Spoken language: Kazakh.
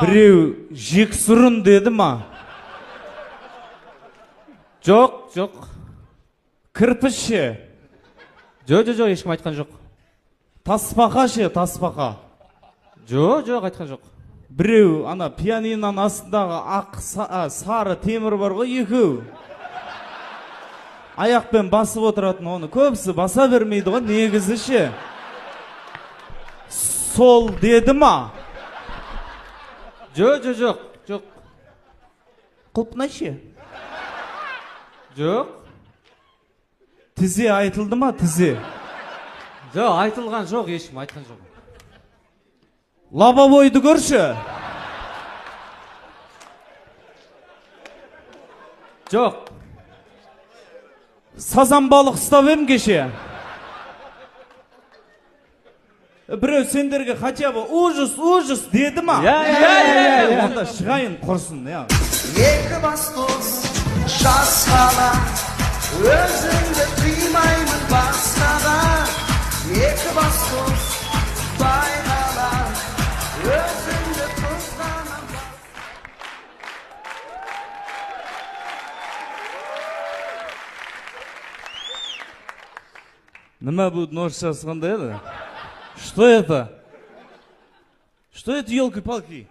Біреу жексұрын деді ма? Жоқ, жоқ. Кірпіш ше? Жоқ, жоқ, жоқ, ешкім айтқан жоқ. Тасбақа ше, тасбақа? Жоқ, жоқ, айтқан жоқ. Біреу ана пианиноның астындағы ақ сары темір бар ғой, екеу. Аяқпен басып отыратын, оны көбісі баса бермейді ғой негізі ше. Сол деді ма? Жоқ, жоқ, жоқ, жоқ. Құлпынай ше? Жоқ. Тізе айтылды ма, тізе? Жоқ, айтылған жоқ, ешкім айтқан жоқ. Лобовойды көрші. Жоқ. Сазан балық ұстап ем кеше. Біреу сендерге хотя бы ужас, ужас деді ма? Иә, иә, иә, иә. Онда шығайын құрсын, иә. Екібастұз жас қала, өзіңді қимаймын басқаға. Екібастұз бай қала, өзіңді қызғанам. Nima bu орысшасы қандай еді? Что это? Что это, елки-палки?